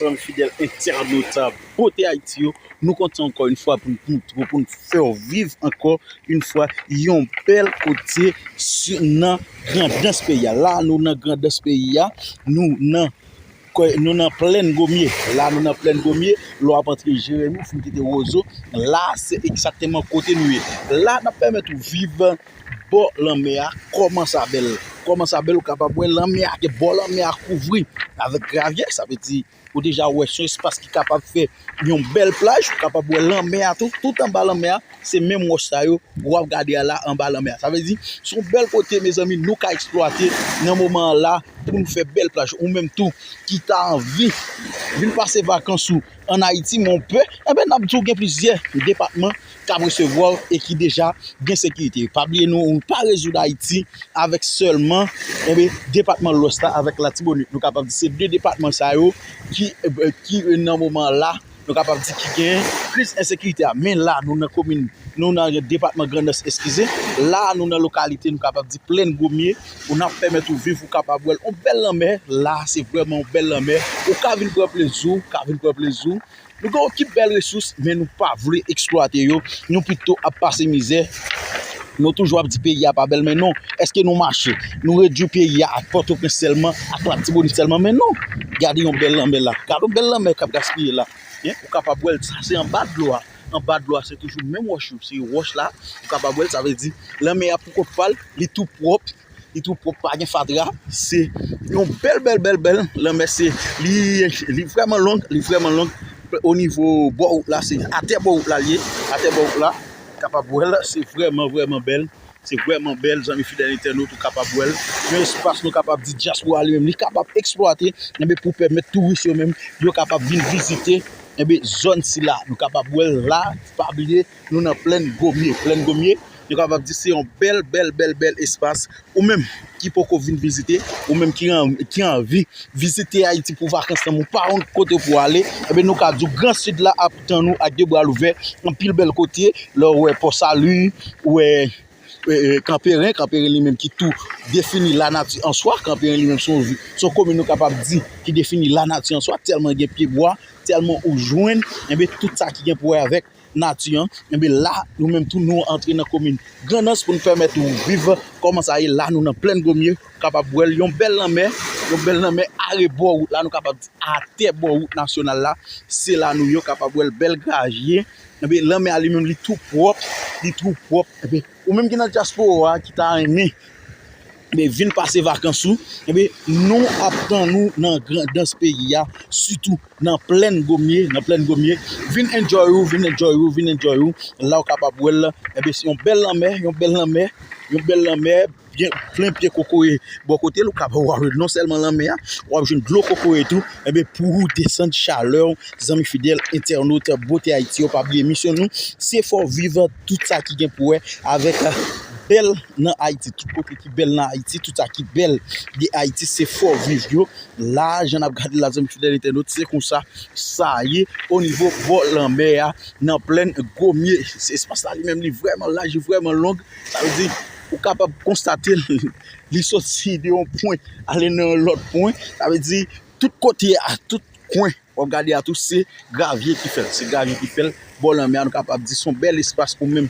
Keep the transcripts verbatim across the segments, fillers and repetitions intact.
Zanmi fidèl entènot Bote Ayiti yo, nou kontan ankò yon fwa pou n montre w, pou n fè w viv ankò yon fwa yon bèl kote nan Grandans peyi a. La nou nan Grandans peyi a, nou nan nou nan plèn Gomye. La nou nan plèn Gomye, lè w ap antre Jeremi, ou fin kite Wozo. La se egzakteman kote nou ye. La n ap pèmèt ou viv bò lanmè a. Kòman sa bèl! Kòman sa bèl! Ou kapab wè lanmè a, gen bò lanmè a kouvri avèk gravye, sa vle di ou deja wè se yon espas ki kapab fè yon bèl plaj, ou kapab wè lanmè a tou, tout anba lanmè a, se menm wòch sa yo w ap gade a la anba lanmè a. Sa vle di se yon bèl kote, mezanmi, nou ka eksplwate nan moman an la pou nou fè bèl plaj. Ou menm tou ki ta anvi vin pase vakans ou ann Ayiti, men w pè, enben n ap di w gen plizyè depatman k ap resevwa w e ki deja gen sekirite. Pa bliye nou, nou pa rezoud Ayiti avèk sèlman, enben, depatman Lwès la avèk Latibonit. Nou kapab di se de depatman sa yo ki, ki nan moman an la, nou kapab di ki gen plis ensekirite a. Men la nou nan komin, nou nan depatman Grandans, eskize. La nou nan lokalite, nou kapab di plèn Gomye, ou n ap pèmèt ou viv, ou kapab wè l, yon bèl lanmè. La se vrèman yon bèl lanmè. Ou ka vin pran plezi w, ou ka vin pran plezi w. Nou gen yon kip bèl resous, men nou pa vle eksplwate yo. Nou pito ap pase mizè. Nou toujou ap di peyi a pa bèl, men non. Èske nou mache? Nou redui peyi a ak Pòtoprens sèlman, ak Latibonit sèlman, men non. Gade yon bèl lanmè la. Gade yon bèl lanmè k ap gaspiye la. Hein? Ou kapab wè l, sa se anba dlo a. Anba dlo a, se toujou menm wòch yo. Se wòch la, ou kapab wè l, sa vle di lanmè a pou kont pa l, li tou pwòp. Li tou pwòp, pa gen fatra. Se yon bèl, bèl, bèl, bèl lanmè. Se, li, li vrèman long, li vrèman long. O nivo bò wout la, se atè bò wout la l ye. Atè bò wout la, kapab wè l, se vrèman, vrèman bèl. Se vrèman bèl, zanmi fidèl entènot, ou kapab wè l. Yon espas nou kapab di dyaspora li menm, li kapab eksplwate, enben, pou pèmèt touris yo menm, yo kapab vin vizite, enben, zòn sila. Nou kapab wè l la, pa bliye, nou nan plèn Gomye. Plèn Gomye, nou kapab di se yon bèl, bèl, bèl, bèl espas. Ou menm ki poko vin vizite, ou menm ki an-, ki anvi vizite Ayiti pou vakans lan, men w pa konn kote pou w ale, enben, nou ka di w Gran Sid la ap tann ou ak de bra louvè, anpil bèl kote, lè w wè Pò Sali, ou wè, e, e, Kanperen, Kanperen li menm ki tou defini lanati an swa, Kanperen li menm se yon vi-, se yon komin nou kapab di ki defini lanati an swa, tèlman gen pyebwa, tèlman ou jwenn, enben, tout sa ki gen pou wè avèk nati an, enben, la, nou menm tou, nou antre nan komin Grandans pou n pèmèt ou viv kòman sa ye. La, nou nan plèn Gomye, kapab wè l, yon bèl lanmè, yon bèl lanmè arebò wout la, nou kapab di atè bò wout nasyonal la, se la nou ye, w kapab wè l bèl gravye. Enben, lanmè a li menm, li tou pwòp, li tou pwòp. Enben, ou menm ki nan dyaspora a, ki ta renmen, enben, vin pase vakans ou, enben, nou ap tann ou nan Grandans peyi a, sitou nan plèn Gomye, nan plèn Gomye. Vin enjoy ou, vin enjoy ou, vin enjoy ou. La w kapab wè l, enben, se yon bèl lanmè, yon bèl lanmè, yon bèl lanmè, byen plen pye kokoye bò kote l, ou kapab wè non sèlman lanmè a, w ap jwenn dlo kokoye tou. Enben, pou ou desann chalè w, zanmi fidèl entènot Bote Ayiti yo, pa bliye misyon nou, se fè w viv tout sa ki gen pou wè avèk, eh, bèl nan Ayiti. Tout kote ki bèl nan Ayiti, tout sa ki bèl de Ayiti, se fè w viv yo. La, jan n ap gade la, zanmi fidèl entènot, se konsa sa ye o nivo bò lanmè a, nan plèn Gomye. Se espas la li menm, li vrèman laj, li vrèman long. Sa vle di, ou kapab konstate l, li soti de yon pwen ale nan yon lòt pwen. Sa vle di, tout kote a, tout kwen w ap gade a tou, se gravye ki fè l. Se gravye ki fè l. Bò lanmè a, nou kapab di, se yon bèl espas pou menm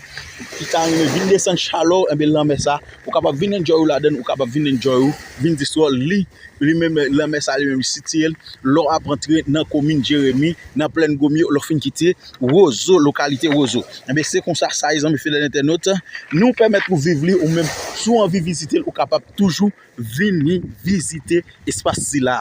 ki ta renmen vin desann chalè w, enben, lanmè sa, ou kapab vin enjoy ou ladan l, ou kapab vin enjoy ou, vin distwè w. Li, li menm, lanmè sa, li menm, li sitiye l lè w ap antre nan komin Jeremi, nan plèn Gomye, lè w fin kite Wozo, lokalite Wozo. Enben, se konsa sa ye, zanmi fidèl entènot. Nou pèmèt ou viv li, ou menm, si w anvi vizite l, ou kapab toujou vini vizite espas sila.